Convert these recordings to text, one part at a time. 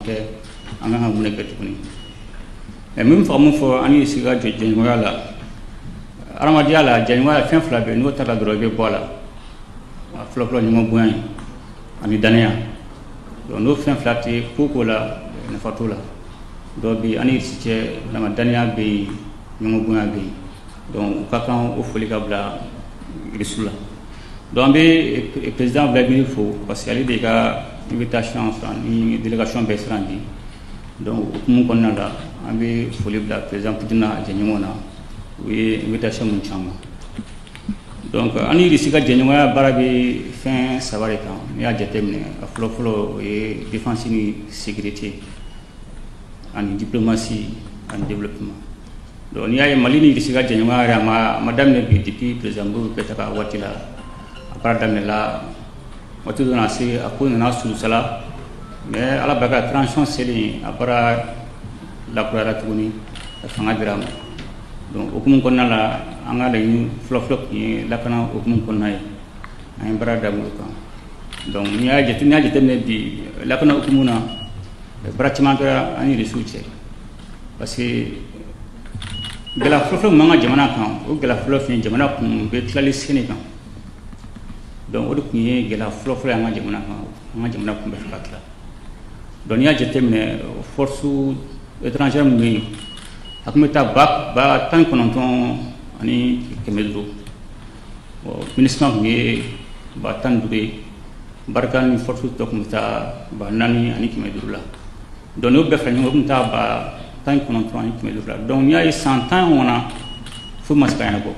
Kɛ an kan ka mun de kɛ tuguni? Mais min fɔ, mun fɔ an ni sigi ka jɛɲɔgɔnya la, adamadenya la, jɛɲɔgɔnya fɛn fila bɛ yen, n'o taara dɔrɔn i bɛ bɔ a la. A fɔlɔ fɔlɔ, ɲɔgɔn bonya ye ani danaya. Donc n'o fɛn fila tɛ ko ko la, nafa t'o la. Dɔw bɛ yen, an ni si cɛ, vraiment danaya bɛ yen, ɲɔgɔn bonya bɛ yen. Donc u ka kan o foli ka bila Irisi la. Donc an bɛ président Vladimir fo parce que ale de ka invitation sɔrɔ ni délégation bɛɛ siran bi. Donc o hukumu kɔnɔna la, an bɛ foli bila président Poutine n'a jɛɲɔgɔnw na, u ye invitation mun ci an ma. Donc an ni Irisi ka jɛɲɔgɔnya baara bɛ fɛn saba de kan. N'i y'a jateminɛ, a fɔlɔ fɔlɔ, o ye défense ni sécurité ani diplomatie ani développement. Donc n'i y'a ye, Mali ni Irisi ka jɛɲɔgɔnya yɛrɛ, a ma daminɛ bi. Depuis président Modibo Keyita ka waati la, a baara daminɛla. Waati dɔ nana se, a ko nana sulusala, mais Ala barika, transition selen, a baara lakurayara tuguni, ka fanga dira a ma. Donc hukumu kɔnɔna la, an ka laɲini fɔlɔ-fɔlɔ tun ye lakana hukumu kɔnɔna ye. An ye baara daminɛ o kan. Donc n'i y'a jateminɛ bi, lakana hukumu na, baara caman kɛra an ni Irisiw cɛ, parce que gɛlɛya fɔlɔfɔlɔ min b'an ka jamana kan, o gɛlɛya fɔlɔ fɛn, jamana kun bɛ tilali sen de kan. Donc o de tun ye gɛlɛya fɔlɔfɔlɔ ye an ka jamana kan. An ka jamana kun bɛ fɛ ka tila. Donc n'i y'a jateminɛ, force étrangère min bɛ yen, a tun bɛ taa 19,500. MINUSMA tun ye 15,000 ye, Barkhane ni force tɔ tun bɛ taa 4,500 la. Donc n'o bɛɛ fara ɲɔgɔn kan, o tun bɛ taa 19,500 la. Donc n'i y'a ye, san 10 ɲɔgɔn na, foyi ma se ka ɲɛnabɔ.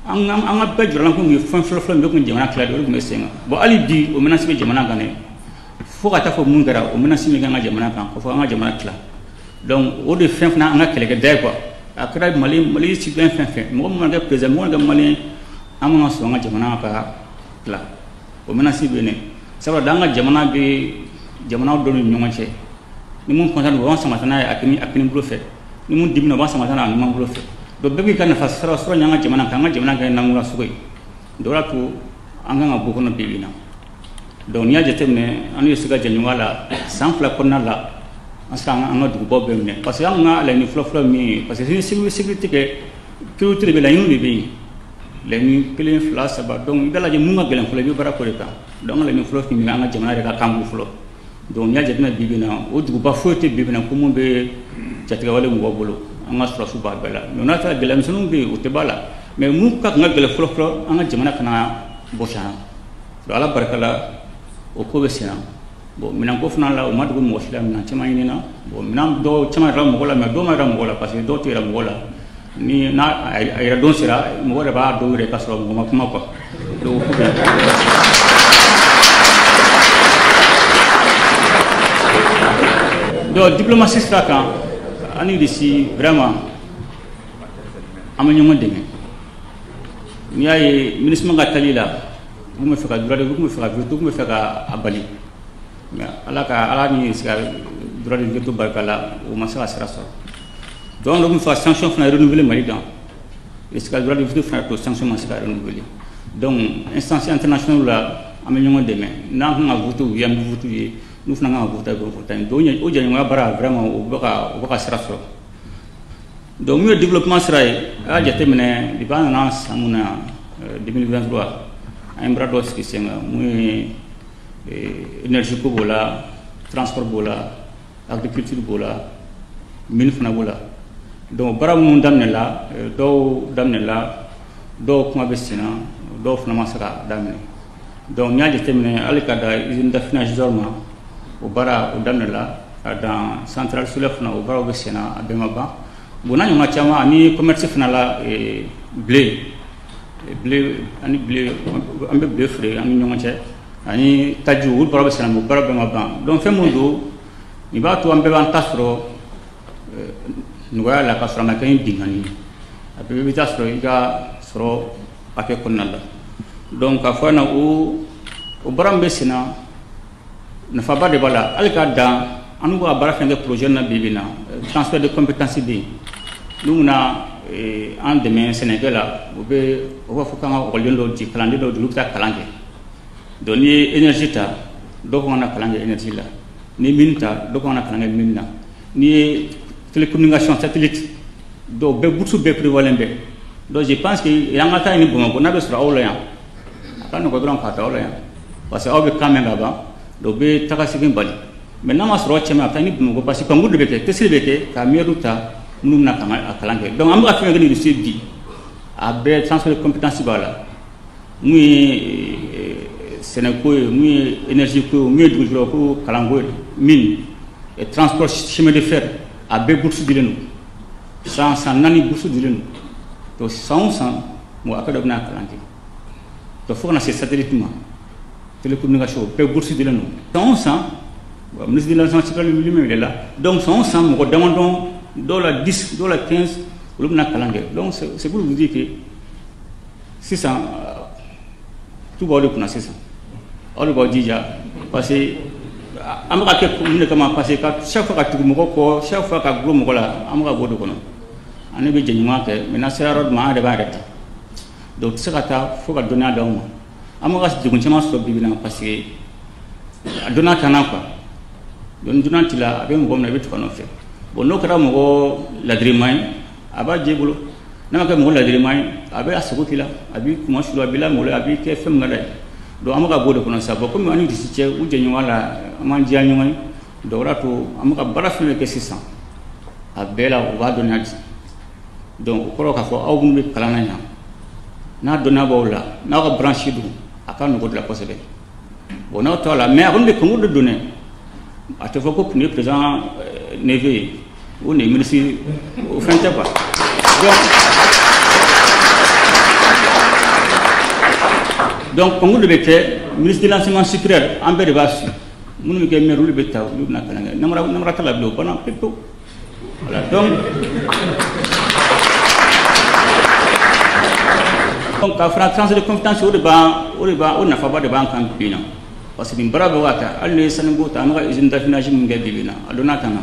An ka bɛɛ jɔrɔla kun ye fɛn fɔlɔ fɔlɔ min bɛ kun jamana tila de, o de tun bɛ sen kan. Bon, hali bi o menace bɛ jamana kan dɛ, fo ka taa fɔ mun kɛra, o menace min kɛ an ka jamana kan, ko fɔ an ka jamana tila. Donc o de fɛn fana, an ka kɛlɛkɛda ye quoi. A kɛra Mali citoyen fɛn fɛn, mɔgɔ min mana kɛ président, mɔgɔ mana kɛ malien, an man ka sɔn an ka jamana ka tila. O menace bɛ yen dɛ, sabula an ka jamana bɛ jamana dɔw ni ɲɔgɔn cɛ. Ni mun content, u b'an sama ka taa n'a ye a kini bolo fɛ, ni mun dimina, u b'an sama ka taa n'a ye a numan bolo fɛ. Donc bɛɛ b'i ka nafa sɔrɔ ɲɛ an ka jamana kan, an ka jamana kɛ namura sogo ye. Donc o y'a to an kan ka bɔ kɔnɔ bi bi in na. Donc n'i y'a jateminɛ, an n'u ye se ka jɛɲɔgɔnya la, san 2 kɔnɔna la, an sera an ka dugubaw bɛɛ minɛ, parce que an ka laɲini fɔlɔ-fɔlɔ min ye, parce que ni sécurité kɛ, priorité de bɛ, laɲiniw de bɛ yen, laɲini kelen, fila, saba. Donc i b'a lajɛ mun ka gɛlɛn fɔlɔ, i bɛ baara k'o de kan. Donc an ka laɲini fɔlɔ tun bɛ an ka jamana yɛrɛ ka kan bɔ fɔlɔ. Donc n'i y'a jateminɛ bi bi in na, o duguba foyi tɛ bi bi in na ko mun bɛ jatigɛwale mɔgɔw bolo. An ka sɔrɔdasiw b'a bɛɛ la. Mais n'a taara, gɛlɛya misɛnninw bɛ yen, o tɛ b'a la. Mais mun ka kan ka gɛlɛn fɔlɔ fɔlɔ, an ka jamana kana bɔsi an na. Donc Ala barika la, o ko bɛ sen na. Bon, minɛnko fana la, o ma dogo mɔgɔ si la, minɛn caman ɲinina. Bon, minɛn dɔw caman yɛrɛ mɔgɔ la, mais dɔw ma yɛrɛ mɔgɔ la, parce que dɔw tɛ yɛrɛ mɔgɔ la. Ni n'a a yɛrɛ don sera, mɔgɔ yɛrɛ b'a dɔw yɛrɛ ka sɔrɔ mɔgɔ ma kuma quoi. Donc o ko bɛ yen. Donc diplomatie sira kan, an ni Russie, vraiment an bɛ ɲɔgɔn dɛmɛ. N'i y'a ye, MINUSMA ka tali la, u tun bɛ fɛ ka droit de, u tun bɛ fɛ ka veto, u tun bɛ fɛ ka a bali, mais Ala ka Ala ni se ka droit de veto barika la, o ma se ka sira sɔrɔ. Donc an tun bɛ fɛ ka sanction fana renouveler Mali kan, Russie ka droit de veto fana to, sanction ma se ka renouveler. Donc instance internationale la, an bɛ ɲɔgɔn dɛmɛ. N'an kan ka voter u ye, an bɛ voter u ye, n'u fana kan ka voter, u bɛ voter. Donc o jɛɲɔgɔnya baara, vraiment o bɛ ka sira sɔrɔ. Donc mun ye développement sira ye, a y'a jateminɛ, depuis an nana san mun na, 2023, an ye baara dɔw sigi sen kan. Mun ye énergie ko b'o la, transport b'o la, agriculture b'o la, mine fana b'o la. Donc baara minnu daminɛla, dɔw daminɛla, dɔw kuma bɛ sen na, dɔw fana ma se ka daminɛ. Donc n'i y'a jateminɛ, hali ka da usine d'affinage d'or ma, o baara o daminɛla, ka dan centrale solaire fana, o baaraw bɛ sen na, a bɛɛ ma ban. Bon, n'a ɲɔgɔnna caman, ani commerce fana la, blé ani blé, an bɛ blé feere an ni ɲɔgɔn cɛ, ani taji, olu baara bɛ sen na, o baara bɛɛ ma ban. Donc fɛn min don, nin b'a to an bɛɛ b'an ta sɔrɔ nɔgɔya la, ka sɔrɔ a ma kɛ ni binkanni ye. A bɛɛ bɛ taa sɔrɔ i ka sɔrɔ hakɛ kɔnɔna la. Donc k'a fɔ a ɲɛna, o baara min bɛ sen na, nafaba de b'a la. Hali k'a dan an n'u ka baara fɛn kɛ projet na bi bi in na, transfert de compétence bɛ yen. N'u bɛna an dɛmɛ sɛnɛkɛ la, u b'a fɔ k'an ka ekɔliden dɔw ci, kalanden dɔw di, olu bɛ taa kalan kɛ. Donc n'i ye énergie ta, dɔw kan ka na kalan kɛ énergie la. Ni mine ta, dɔw kan ka kalan kɛ mine na. N'i ye télécommunication satellite, dɔw bɛɛ bourse bɛɛ prévoilen bɛɛ. Donc je pense que an ka taa ɲini Bamakɔ, n'a bɛ sɔrɔ aw la yan, a ka nɔgɔn dɔrɔn k'a ta aw la yan, parce que aw bɛ kan mɛn ka ban, donc bɛ taga segin bali. Mais n'a ma sɔrɔ cɛ ma, a bɛ taa ni Bamakɔ, parce que concours de bɛ kɛ, test de bɛ kɛ ka meilleur ta minnu bɛna a kalan kɛ. Donc an bɛ ka fɛn kɛ ni lycée bi, a bɛɛ transfert de compétence b'a la. Mun ye sɛnɛko ye, mun ye énergie ko ye, mun ye dugujukɔrɔ ko kalanko ye, mine, transport, chemin de fer, a bɛɛ bourse dilen don. San 4 bourse dilen don. Donc san o san mɔgɔ hakɛ dɔ bɛna kalan kɛ. Donc fo ka na se satellite ma, télécommunication, bɛɛ bourse dilen don. San o san, ministre de l'enseignement supérieur lui-même il est là. Donc san o san mɔgɔ damadɔ, dɔw la 10, dɔw la 15, olu bɛna kalan kɛ. Donc c'est pour vous dire que sisan tout b'aw de kunna sisan, aw de b'aw jija, parce que an bɛ ka kɛ mun de kama, parce que chaque fois ka tugu mɔgɔ kɔ, chaque fois ka gulon mɔgɔ la, an bɛ ka bɔ o de kɔnɔ. An ne bɛ jɛɲɔgɔnya kɛ, mais n'an sera yɔrɔ dɔ ma, an yɛrɛ b'an yɛrɛ ta. Donc tɛ se ka taa fo ka dɔnniya d'anw ma. An bɛ ka degun caman sɔrɔ bi bi in na, parce que a dɔnniya t'an na quoi. Donc ni dɔnniya t'i la, a bɛ mɔgɔ min na, i bɛ tugu a nɔfɛ. Bon n'o kɛra mɔgɔ ladirima ye, a b'a jɛ i bolo. N'a ma kɛ mɔgɔ ladirima ye, a bɛ a sago k'i la, a b'i kuma sulu, a b'i lamaloya, a b'i kɛ fɛn min ka d'a ye. Donc an bɛ ka bɔ o de kɔnɔ sisan. Bon komi an ni Russie cɛ, u jɛɲɔgɔnya la, an m'an diya ɲɔgɔn ye. Donc o de y'a to an bɛ ka baara fɛn fɛn kɛ sisan, a bɛɛ la u b'a dɔnniya di. Donc o kɔrɔ k'a fɔ aw minnu bɛ kalan na yan, n'a dɔnniya b'aw la, n'aw ka branche don, a ka nɔgɔn de la kosɛbɛ. Bon n'aw t'a la, mais a kɔni bɛ concours de don dɛ. A tɛ fɔ ko nin ye président neveu ye, o nin ye ministre, o fɛn tɛ quoi. Donc concours de bɛ kɛ ministre de l'enseignement supérieur, an bɛɛ de b'a su. Minnu bɛ kɛ maire, olu bɛ ta, olu bɛna kalan kɛ. Namara t'a la bilen, o banna pewu pewu. Voilà, donc ka fara transfert de compétence, o de b'an o nafaba de b'an kan bi na. Parce que nin baara bɛ ka ta, hali ni ye sanuko ta, an bɛ ka usine d'affinage min kɛ bi bi in na, a donna tan na.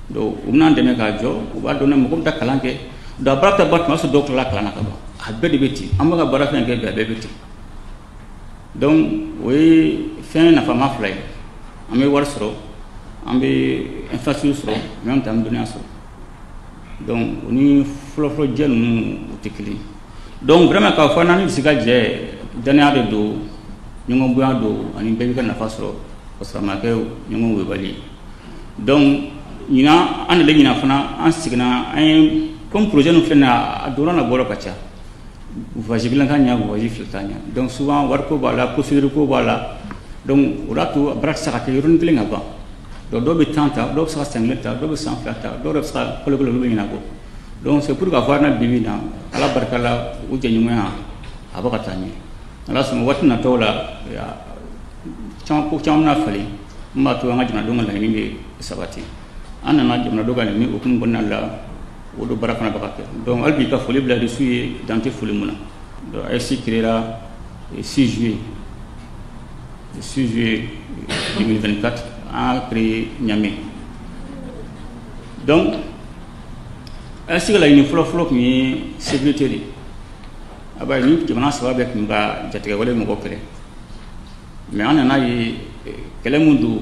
Donc u bɛna an dɛmɛ k'a jɔ, u b'a dɔn mɔgɔ bɛ taa kalan kɛ. Donc a baara tɛ ban, tuma sɔrɔ dɔw tilala kalan na ka ban. A bɛɛ de bɛ ten, an bɛ ka baara fɛn kɛ bi, a bɛɛ bɛ ten. Donc o ye fɛn nafama fila ye. An bɛ wari sɔrɔ, an bɛ infrastructure sɔrɔ, en même temps an bɛ dɔnniya sɔrɔ. Donc o ni fɔlɔfɔlɔ jɛ ninnu o tɛ kelen ye. Donc vraiment k'a fɔ n'an bɛ se ka jɛ, danaya de don, ɲɔgɔn bonya don, ani bɛɛ b'i ka nafa sɔrɔ, ka sɔrɔ a ma kɛ ɲɔgɔn webali ye. Donc ɲinan, an nalen ɲinan fana, an seginna, an ye comme projet ninnu filɛ nin ye, a donna n'a bɔra ka ca. Voyage kelen ka ɲa, voyage fila t'a ɲa. Donc souvent wariko b'a la, procédure ko b'a la. Donc o de y'a to a baara tɛ se ka kɛ yɔrɔnin kelen ka ban. Donc dɔw bɛ temps ta, dɔw bɛ se ka san kelen ta, dɔw bɛ san 2 ta, dɔw yɛrɛ bɛ se ka kalo kelen, olu bɛ ɲinɛ kɔ. Donc c'est pour k'a fɔ an na bi bi in na, Ala barika la, o jɛɲɔgɔnya a bɛ ka taa ɲɛ. Ala sɔnna waati nataw la, ko caman bɛna falen, min b'a to an ka jamanadenw ka laɲini bɛ sabati. An nana jamanadenw ka laɲini hukumu kɔnɔna la, o de baara fana bɛ ka kɛ. Donc hali bi ka foli bila Russie ye, dan tɛ foli mun na. Donc AES créera le 6 juillet, le 6 juillet 2024, an y'a créé Niamey. Donc AES ka laɲini fɔlɔ-fɔlɔ tun ye sécurité de ye. A b'a ye ni jamana saba bɛɛ tun bɛ ka jatigɛwale mɔgɔ kɛlɛ. Mais an nana ye kɛlɛ min don,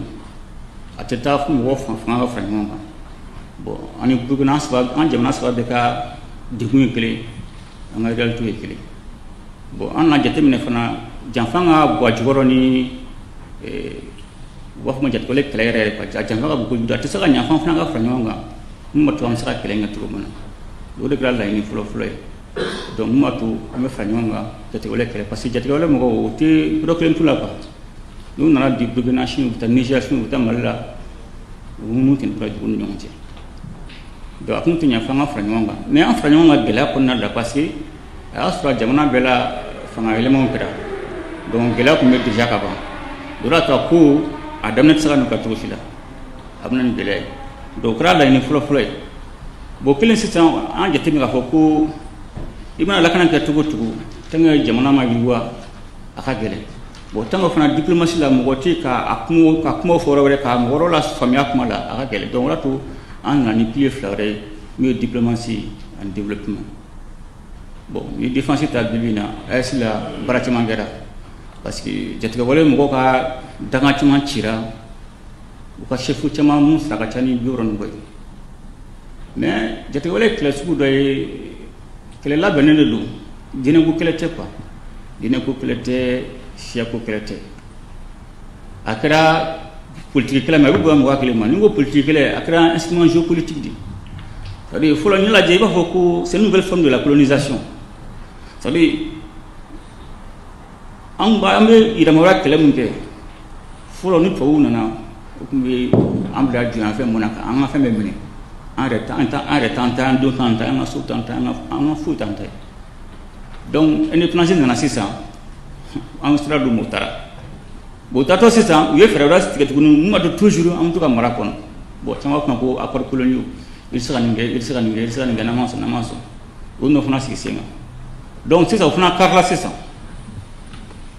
a tɛ taa fo mɔgɔ fanga ka fara ɲɔgɔn kan. Bon ani Burukina an jamana saba bɛɛ ka degun ye kelen, an ka réalité ye kelen. Bon an nana jateminɛ fana, janfa ka bon a jukɔrɔ ni u b'a fɔ ma jatigɛwale kɛlɛ yɛrɛ ye quoi. Janfa ka bon kojugu, a tɛ se ka ɲa f'an fana ka fara ɲɔgɔn kan, mun b'a to an bɛ se ka kɛlɛ in kɛ cogo min na. O de kɛra laɲini fɔlɔ-fɔlɔ ye. Donc mun b'a to an bɛ fara ɲɔgɔn kan jatigɛwale kɛlɛ, parce que jatigɛwale mɔgɔw o tɛ yɔrɔ kelen t'u la quoi. N'u nana bi Burukina, sini u bɛ taa Niger, sini u bɛ taa Mali la, u n'u tɛ tora jugu ni ɲɔgɔn cɛ. Donc a kun tɛ ɲɛ f'an ka fara ɲɔgɔn kan. Mais an fara ɲɔgɔn kan gɛlɛya kɔnɔna la, parce que a y'a sɔrɔ jamana bɛɛ la fanga yɛlɛmaw kɛra. Donc gɛlɛya tun bɛ déjà ka ban. O de y'a to a ko a daminɛ tɛ se ka nɔgɔya cogo si la, a bɛ na ni gɛlɛya ye. Donc o kɛra laɲini fɔlɔ-fɔlɔ ye. Bon kelen sisan, an jateminɛ k'a fɔ ko i mana lakana kɛ cogo o cogo, tant que jamana ma yiriwa, a ka gɛlɛn. Bon tant que fana diplomatie la, mɔgɔ tɛ ka kuma fɔ yɔrɔ wɛrɛ, ka mɔgɔ wɛrɛ la faamuya kuma la, a ka gɛlɛn. Donc o de y'a to an nana ni pilier fila wɛrɛ ye, min ye diplomatie ani développement. Bon ni défense ta bi bi in na, AES la baara caman kɛra, parce que jatigɛwale mɔgɔw ka danga caman cira. U ka chef caman mun sara ka ca ni 60 ni kɔ ye. Mais jatigɛwale kɛlɛ sugu dɔ ye, kɛlɛ labɛnnen de don. Diinɛko kɛlɛ tɛ quoi, diinɛko kɛlɛ tɛ, siyako kɛlɛ tɛ. A kɛra politique kɛlɛ, mais a bɛ bonya mɔgɔ hakili ma. Ni n ko politique kɛlɛ, a kɛra instrument géopolitique de. C'est à dire fɔlɔ, n'i lajɛ, i b'a fɔ ko c'est une nouvelle forme de la colonisation. C'est à dire an b'a an bɛ yɛrɛmahɔrɔnya kɛlɛ min kɛ fɔlɔ, ni tubabuw nana, u tun bɛ an bila jɔnya fɛn mun na, an ka fɛn bɛɛ minɛ, an yɛrɛ t'an ta, an yɛrɛ t'an ta, an denw t'an ta, an ka so t'an ta, an ka foyi t'an ta ye. Donc indépendance nana sisan, an sira don m'o taara. Bon, taatɔ sisan, u ye fɛɛrɛ wɛrɛ tigɛ tuguni mun b'a to toujours an bɛ to ka mara kɔnɔ. Bon, caman b'a fɔ ko accord coloniaux, i bɛ se ka nin kɛ, i bɛ se ka nin kɛ, i bɛ se ka nin kɛ, n'an ma sɔn, n'an ma sɔn, o nɔ fana sigi sen kan. Donc sisan o fana karila sisan,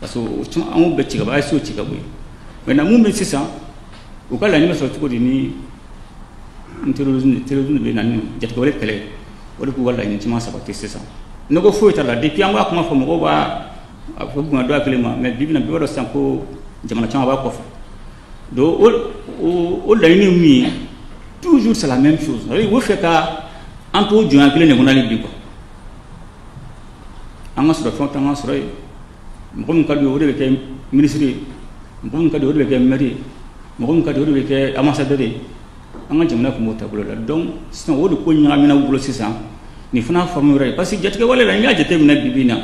parce que o caman an y'o bɛɛ ci ka bɔ, AES ci ka bɔ yen. Maintenant mun bɛ sisan, u ka laɲini bɛ sɔrɔ cogo di ni terrorisme bɛ na ni jatigɛwale kɛlɛ, o de k'u ka laɲini caman sabati sisan. Ne ko foyi t'a la. Depuis an b'a kuma fɔ, mɔgɔw b'a a fɔ bonya dɔ hakili ma, mais bi bi in na, bɛɛ b'a dɔn sisan ko jamana caman b'a kɔfɛ. Donc o laɲini ye min ye, toujours c'est la même chose. C'est à dire u bɛ fɛ ka an to jɔnya kelen de kɔnɔ hali bi quoi. An ka sɔrɔ fɛnw t'an ka sɔrɔ yen. Mɔgɔ min ka di o de bɛ kɛ ministre ye, mɔgɔ min ka di o de bɛ kɛ maire ye, mɔgɔ min ka di o de bɛ kɛ ambassadeur ye. An ka jamana tun b'o taabolo la. Donc sisan o de ko ɲagamina u bolo sisan, nin fana forme wɛrɛ ye. Parce que jatigɛwale la, n'i y'a jateminɛ bi bi in na,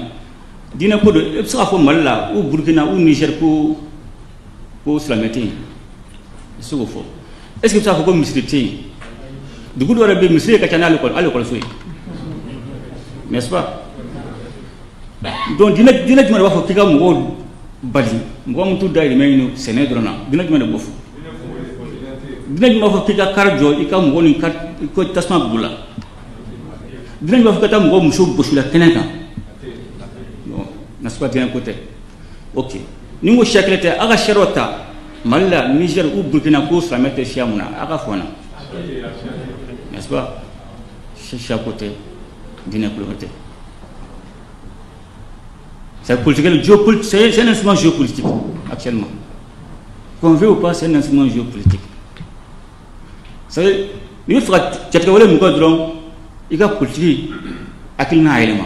diinɛ ko don. E bɛ se k'a fɔ Mali la ou Burukina ou Niger ko silamɛ tɛ yen, i tɛ se k'o fɔ. Est ce que i bɛ se k'a fɔ ko misiri tɛ yen? Dugu dɔw yɛrɛ bɛ yen, misiri ka ca n'ale école ye, n'est ce pas? Donc diinɛ jumɛn de b'a fɔ k'i ka mɔgɔw bali, mɔgɔ min t'u dahirimɛ ɲini sɛnɛ dɔrɔn na? Diinɛ jumɛn de b'o fɔ? Diinɛ jumɛn b'a fɔ k'i ka kari jɔ, i ka mɔgɔ ni ko tasuma bila la? Diinɛ jumɛn b'a fɔ ka taa mɔgɔ muso gosi la kɛnɛ kan? Bon, n'est-ce pas, diinɛ ko tɛ. Ok, ni n ko siya kelen tɛ, aw ka siya dɔ ta Mali la, Niger ou Burkina ko silamɛ tɛ siya mun na, aw ka fɔ n na, n'est-ce pas? Siya ko tɛ, diinɛ ko tɛ. C'est politique, géopolitique, c'est un instrument géopolitique actuellement. Qu'on veut ou pas, c'est un instrument géopolitique. C'est-à-dire, n'i bɛ fɛ ka jatigɛwale mun kɛ dɔrɔn, i ka politique hakilina yɛlɛma.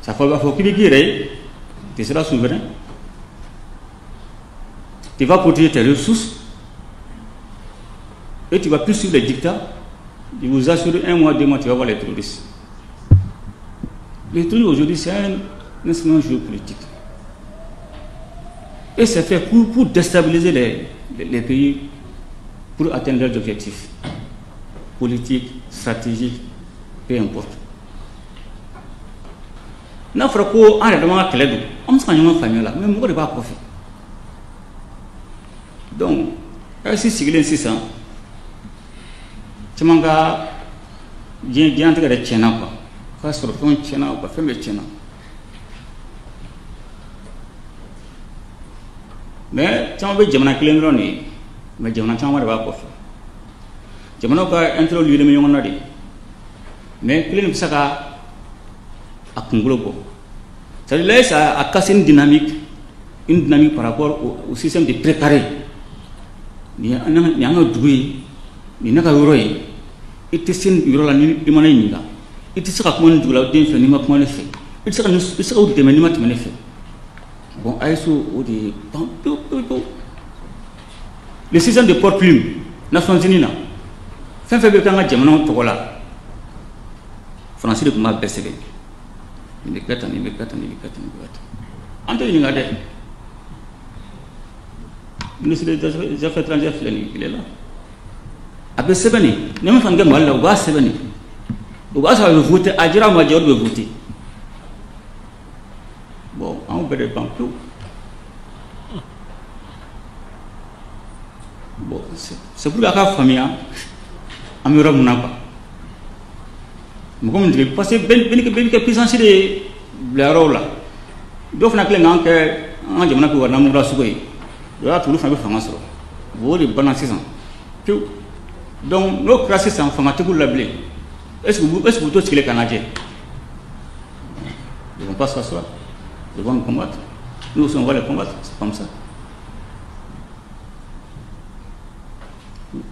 Ça fait b'a fɔ k'i bɛ k'i yɛrɛ ye, tu seras souverain. Tu vas protéger tes ressources et tu vas plus suivre les dictats. Je vous assure, un mois, 2 mois, tu vas voir les terroristes. Les terroristes aujourd'hui, c'est un instrument géopolitique. Et c'est fait pour déstabiliser les pays, pour atteindre leurs objectifs politiques, stratégiques, peu importe. N'a fɔra ko an yɛrɛ dama ka kɛlɛ don, an bɛ se ka ɲɔgɔn faamuya la, mais mɔgɔ de b'a kɔfɛ. Donc AES sigilen sisan, caman ka diɲɛ diɲɛlatigɛ yɛrɛ tiɲɛna quoi, k'a sɔrɔ fɛnw tiɲɛna, u ka fɛn bɛɛ tiɲɛna. Mais caman bɛ jamana kelen dɔrɔn de ye, mais jamana caman de b'a kɔfɛ. Jamanaw ka intérêt lié bɛ ɲɔgɔn na de, mais kelen de bɛ se ka a kunkolo bɔ. C'est-à-dire là, ça a cassé une dynamique par rapport au système de pré carré. Nin y'an ka dugu ye, nin ne ka yɔrɔ ye, i tɛ se nin yɔrɔ la ni i ma ne ɲininka, i tɛ se ka kuma nin dugu la den fɛ n'i ma kuma ne fɛ, i tɛ se ka u dɛmɛ n'i ma tɛmɛ ne fɛ. Bon, AES o de ye ban pewu pewu pewu. Le système de porte-plume, Nations Unies na, fɛn fɛn bɛ kɛ an ka jamanaw tɔgɔ la, Faransi de tun b'a bɛɛ sɛbɛn. Nin bɛ kɛ tan, nin bɛ kɛ tan, nin bɛ kɛ tan, nin bɛ kɛ tan. An tɛ ɲininka dɛ. Ministre des Affaires étrangères filɛ nin ye, il est là. A bɛ sɛbɛn nin, ni min fana kɛ Mali la, u b'a sɛbɛn nin. O b'a sɔrɔ a bɛ voter, a dira a ma diya, o de bɛ voter. Bon, anw bɛɛ de ban pewu. Bon, c'est pour que a ka faamuya an bɛ yɔrɔ min na quoi. Mɔgɔ min tigɛ, parce que bɛɛ bɛ kɛ puissance de bila yɔrɔw la. Dɔw fana kɛlen k'an kɛ an ka jamana kɛ wa namugula sugu ye. O y'a to olu fana bɛ fanga sɔrɔ. Bon, o de banna sisan pewu. Donc n'o kɛra sisan, fanga tɛ k'u la bilen. Est-ce que u t'o sigilen k'an lajɛ? Ils vont pas s'asseoir. Ils vont nous combattre. Nous aussi, on va les combattre. C'est comme ça.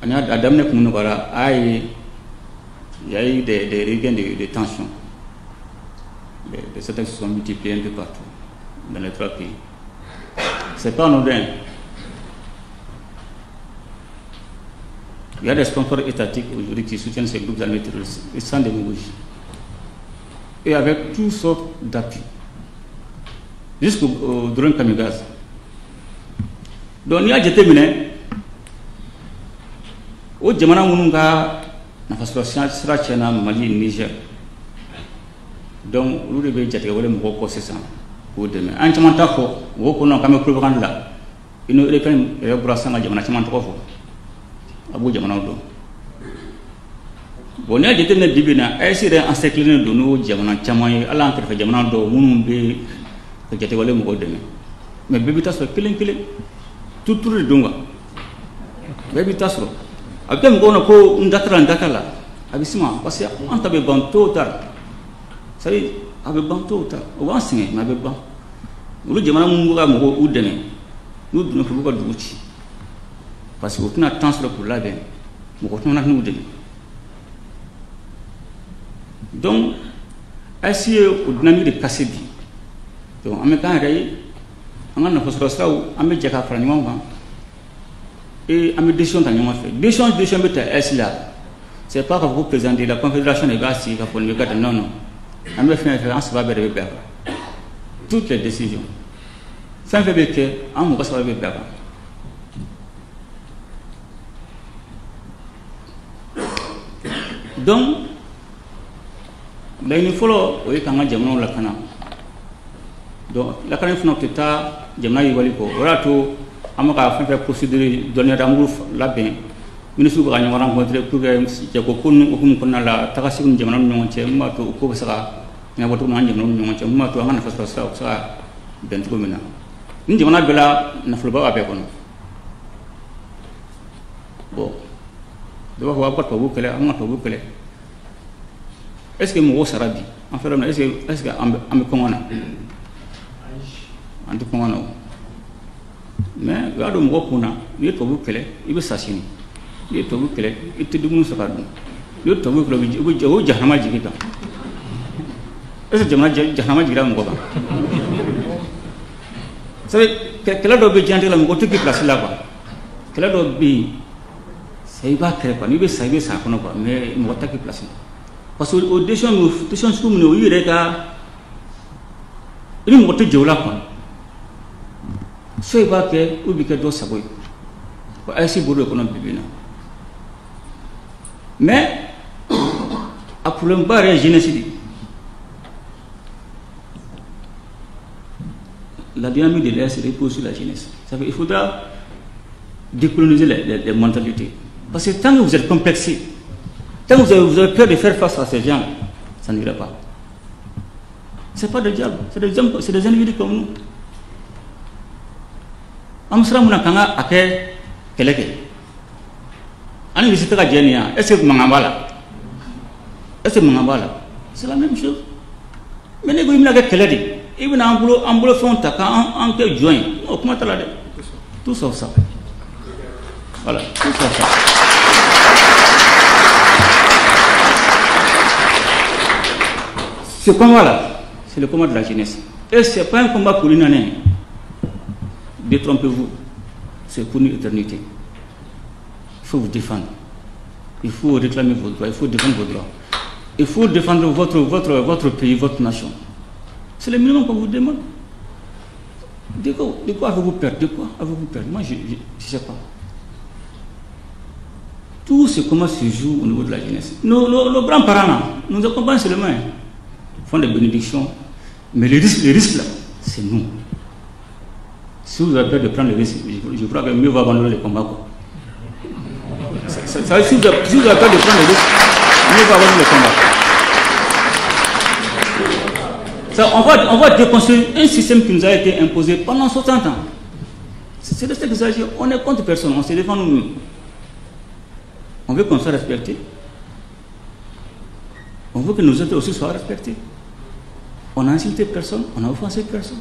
A daminɛ kun nɔgɔyara, a ye il y a eu des regains de tension. Les attaques se sont multipliées un peu partout dans les trois pays. C'est pas anodin. Il y a des sponsors étatiques aujourd'hui qui soutiennent ces groupes armés terroristes et sans démagogie. Et avec toutes sortes d'appuis. Jusqu'au drone kamikaze. Donc, il y a jateminɛ o jamana minnu ka nafasɔrɔ sira tiɲɛna, Mali, Niger, donc olu de bɛ jatigɛwale mɔgɔw kɔ sisan k'o dɛmɛ. An caman t'a fɔ, mɔgɔw ko non, k'an bɛ propagande la. Union européenne yɛrɛ bɔra sisan ka jamana caman tɔgɔ fɔ, a b'o jamanaw dɔn. Bon, n'i y'a jateminɛ bi bi in na, AES yɛrɛ encerclé don n'o jamana caman ye, hali an kɛrɛfɛ jamana dɔw minnu bɛ ka jatigɛwale mɔgɔw dɛmɛ. Mais bɛɛ bɛ taa sɔrɔ kelen kelen tuturu de don quoi, bɛɛ bɛ taa sɔrɔ a bɛ kɛ mɔgɔw na ko n da t'a la, n da t'a la, a bɛ s'i ma parce que an ta bɛ ban tôt ou tard. C'est à dire a bɛ ban tôt ou tard, o b'an sɛgɛn, mais a bɛ ban. Olu jamana minnu bɛ ka mɔgɔw u dɛmɛ, n'u donna fɛ, u b'u ka dugu ci parce que u tɛna temps sɔrɔ k'u labɛn, mɔgɔ tɛna n'u dɛmɛ. Donc AES ye o dynamique de cassé bi. Donc an bɛ k'an yɛrɛ ye, an ka nafasɔrɔ siraw, an bɛ jɛ ka fara ɲɔgɔn kan et an bɛ décision ta ɲɔgɔn fɛ. Décision bɛ ta AES la, c'est pas k'a fɔ ko président de la confédération de b'a sigi ka fɔ nin bɛ kɛ tan. Non, non, an bɛ fɛn fɛn, an saba bɛɛ de bɛ bɛn a kan. Toutes les décisions, fɛn fɛn bɛ kɛ, an mɔgɔ saba bɛ bɛn a kan. Donc laɲini fɔlɔ, o ye k'an ka jamanaw lakana. Donc lakana fana tɛ taa jamana yiriwali kɔ. O y'a to an bɛ ka fɛn fɛn procédure dɔnniya, an b'u labɛn, ministre bɛ ka ɲɔgɔn rencontrer pour que jago ko ninnu hukumu kɔnɔna la, taga segin jamanaw ni ɲɔgɔn cɛ, mun b'a to o ko bɛ se ka ɲɛnabɔ cogo min na an jamanaw ni ɲɔgɔn cɛ, mun b'a to an ka nafa sɔrɔ siraw bɛ se ka bɛn cogo min na. Ni jamana bɛɛ la, nafoloba b'a bɛɛ kɔnɔ. Bon, dɔw b'a fɔ aw ka tubabu kɛlɛ, an ka tubabu kɛlɛ. Est ce que mɔgɔw sara bi an fɛ yɔrɔ min na? Est ce que an bɛ kɔngɔ na? An tɛ kɔngɔ na o. Mais u y'a don mɔgɔ kun na, n'i ye tubabu kɛlɛ, i bɛ sa sini. N'i ye tubabu kɛlɛ, i tɛ dumuni sɔrɔ ka dun. N'i ye tubabu kɛlɛ, u bɛ jahanama jigin kan. Est ce que jamana jahanama jiginra mɔgɔ kan? C'est kɛlɛ dɔw bɛ diɲɛlatigɛ la, mɔgɔ tɛ k'i place la quoi. Kɛlɛ dɔw bɛ yen, i b'a kɛlɛ quoi, n'i bɛ sa, i bɛ sa a kɔnɔ quoi, mais mɔgɔ tɛ k'i place la. Parce que o décision sugu min, o y'i yɛrɛ ka, i ni mɔgɔ tɛ jɛ o la quoi. Soit i b'a kɛ ou b'i kɛ dɔ sago ye. O AES bolo de kɔnɔ bi bi in na. Mais a problème ba yɛrɛ ye jeunesse de ye. La dynamique de l'AES repose sur la jeunesse. Ça fait, il faudra décoloniser les mentalités. Parce que tant que vous êtes complexé, tant que vous avez peur de faire face à ces gens, ça n'ira pas. C'est pas des diables, c'est des hommes, c'est des individus comme nous. An bɛ siran mun na k'an ka a kɛ kɛlɛ kɛ? An ni Russie tɛ ka jɛ nin yan, est ce que mankan b'a la? Est ce que mankan b'a la? C'est la même chose. Mais ne ko i bɛna kɛ kɛlɛ de, i bɛna an bolo fɛnw ta k'an an kɛ jɔn ye, o kuma t'a la dɛ. Tout sauf ça. Voilà, tout sauf ça. Ce combat-là, c'est le combat de la jeunesse. Et ce n'est pas un combat pour une année. Détrompez-vous. C'est pour une éternité. Il faut vous défendre. Il faut réclamer vos droits. Il faut défendre vos droits. Il faut défendre votre pays, votre nation. C'est le minimum qu'on vous demande. De quoi avez-vous peur? De quoi avez-vous peur? Moi, je ne sais pas. Tout ce comment se joue au niveau de la jeunesse. Nos grands-parents, là, nous accompagnent seulement. Ils font des bénédictions. Mais le risque là, c'est nous. Si vous avez peur de prendre le risque, je crois que mieux vaut abandonner le combat, quoi. Si vous avez peur de prendre le risque, mieux vaut abandonner le combat. Ça, on va déconstruire un système qui nous a été imposé pendant 60 ans. C'est de ça qu'il s'agit. On est contre personne, on se défend nous-mêmes. On veut qu'on soit respecté. On veut que nos autres aussi soient respectés. On n'a insulté personne, on n'a offensé personne.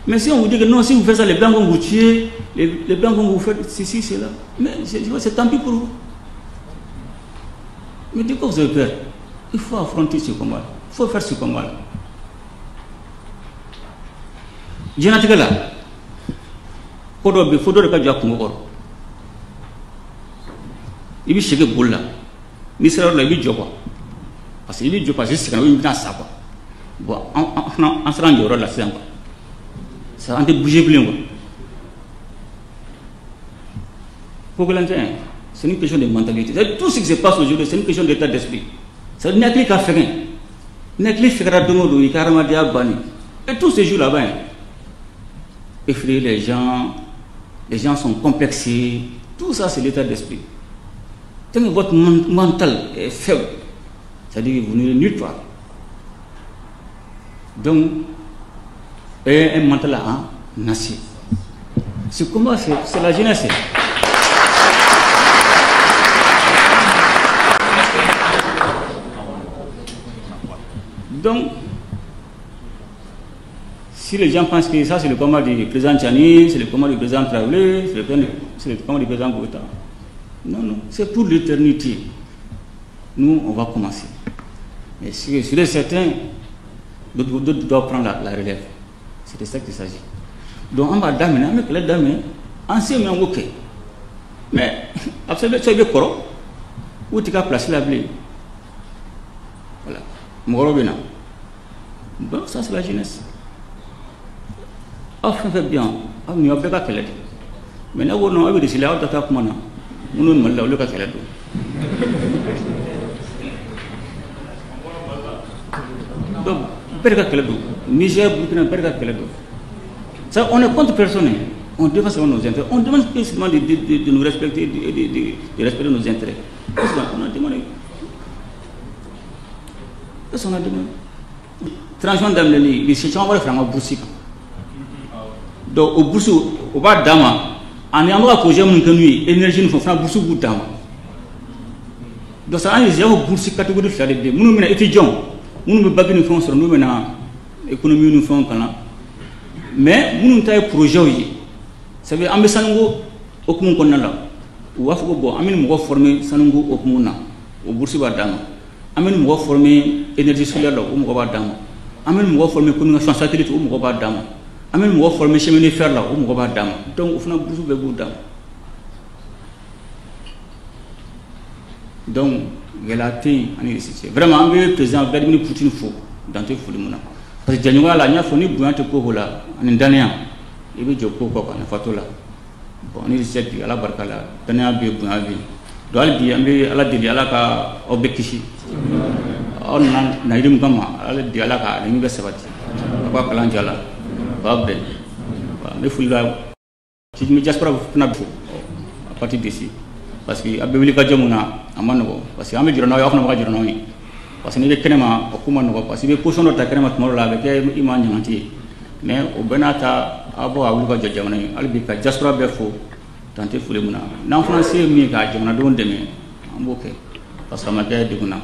Mais si on vous dit que non, si vous faites ça, les Blancs vont vous tuer, les Blancs vont vous faire ceci, cela. Mais c'est tant pis pour vous. Mais de quoi vous avez peur? Il faut affronter ce combat. Il faut faire ce combat-là. Diɲɛlatigɛ la, ko dɔ bɛ yen, fo dɔ de ka jɔ a kungo kɔrɔ. I bɛ sɛgɛn boli la, n'i sera yɔrɔ la i bɛ jɔ quoi. Parce que i bɛ jɔ parce que i sɛgɛnna i bɛna sa quoi. Bon, an fana an sera an jɔyɔrɔ la sisan quoi. Ça an tɛ bouger bilen quoi. Ko gɛlɛn tɛ, c'est une question de mentalité. Tout ce qui se passe aujourd'hui, c'est une question d'état d'esprit. C'est ni hakili ka fɛgɛn, ni hakili fɛgɛra don o don, i ka hadamadenya bannen. Et tout se joue là-bas. Hein. Effrayer les gens sont complexés. Tout ça, c'est l'état d'esprit. Tant que votre mental est faible, c'est-à-dire que vous n'irez nulle part. Donc, un mental en acier. Ce combat, c'est la jeunesse. Donc, si les gens pensent que ça c'est le combat du président Tchiani, c'est le combat du président Traoré, c'est le combat du président Goïta. Non, non, c'est pour l'éternité. Nous, on va commencer. Mais sur les certains, d'autres doivent prendre la relève. C'est de ça qu'il s'agit. Donc, on va d'amener, avec les dames, ancien, mais ok. Mais, absolument, tu es bien, où tu as placé la blé. Voilà. Moro bena. Bon, ça c'est la jeunesse. Aw fɛn fɛn bɛ yan, aw ni aw bɛɛ ka kɛlɛ de. Mais ne ko non, aw bɛ Russie la, aw tɛ taa kuma na. Minnu bɛ Mali la, olu ka kɛlɛ don. Donc, bɛɛ de ka kɛlɛ don. Niger, Burkina, bɛɛ de ka kɛlɛ don. Ça, on est contre personne. On défend seulement nos intérêts. On demande seulement de nous respecter et de respecter nos intérêts. Qu'est-ce qu'on a demandé? Qu'est-ce qu'on a demandé? Transition daminɛli, Russie caman b'a fara an ka bourse kan. Donc o bourse o b'a d'a ma, ani an bɛ ka projet minnu kɛ n'u ye, énergie ni fɛn, o fana bourse b'u d'a ma. Donc ça, an ye bourse catégorie fila de bɛ yen, minnu bɛna étudiants, minnu bɛ bac ni fɛnw sɔrɔ, n'u bɛna économie ni fɛnw kalan. Mais minnu ta ye projet ye, c'est à dire an bɛ sanuko hokumu kɔnɔna la, u b'a fɔ ko bon, an bɛ mɔgɔ former sanuko hokumu na, o bourse b'a d'a ma. An bɛ mɔgɔ former énergie solaire la, o mɔgɔ b'a d'a ma. An bɛ mɔgɔ former communication satellite, o mɔgɔ b'a d'a ma. An bɛ mɔgɔ former chemin de fer la, o mɔgɔ b'a d'a ma. Donc o fana bourse bɛɛ b'u d'a ma. Donc gɛlɛya tɛ yen ani Russie cɛ. Vraiment an bɛ président Vladimir Poutine fo, dan tɛ foli mun na. Parce que jɛɲɔgɔnya la, n y'a fɔ ni bonya tɛ ko o ko la, ani danaya, i bɛ jɔ ko kɔ kan, nafa t'o la. Bon, ni Russie cɛ bi, Ala barika la, danaya bɛ yen, bonya bɛ yen. Donc hali bi an bɛ Ala deli, Ala ka aw bɛɛ kisi. Aw nana laɲini min kama, Ala deli Ala ka laɲini bɛɛ sabati. A ka kalan jɔ a la. O b'a bɛn. N bɛ foli la, n bɛ diaspora fana fo à partir d'ici. Parce que a bɛ wuli ka jɔ mun na, a ma nɔgɔn. Parce que an bɛ jɔrɔ n'aw ye, aw fana bɛ ka jɔrɔ n'anw ye. Parce que n'i bɛ kɛnɛma, o ko ma nɔgɔn. Parce que i bɛ position dɔ ta kɛnɛma tuma dɔ la, a bɛ kɛ i ma ɲamanti ye. Mais o bɛɛ n'a ta, aw bɔ ka wuli ka jɔ jamana ye. Hali bi ka diaspora bɛɛ fo, dan tɛ foli mun na. N'an fana se ye min ye ka jamanadenw dɛmɛ, an b'o kɛ. Parce que a ma kɛ degun na.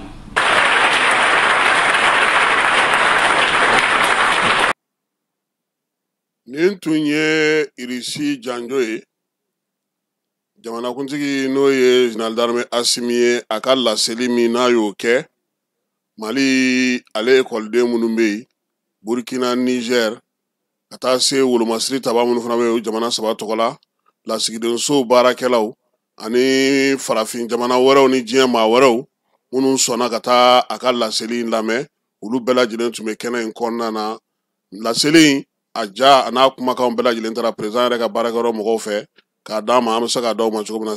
Nin tun ye Irisi janjo ye, jamanakuntigi n'o ye général d'armée Assimi ye, a ka laseli min n'a y'o kɛ Mali ale ekɔliden minnu bɛ yen, Burkina, Niger, ka taa se wolomasiri taba minnu fana bɛ yen, o jamana saba tɔgɔ la, lasigidensow baarakɛlaw ani farafin jamana wɛrɛw ni diɲɛ maa wɛrɛw minnu sɔnna ka taa a ka laseli in lamɛn, olu bɛɛ lajɛlen tun bɛ kɛnɛ in kɔnɔna na. Laseli in a ja a n'a kumakanw bɛɛ lajɛlen taara président yɛrɛ ka baarakɛyɔrɔ mɔgɔw fɛ k'a d'a ma, an bɛ se k'a d'aw ma cogo min na.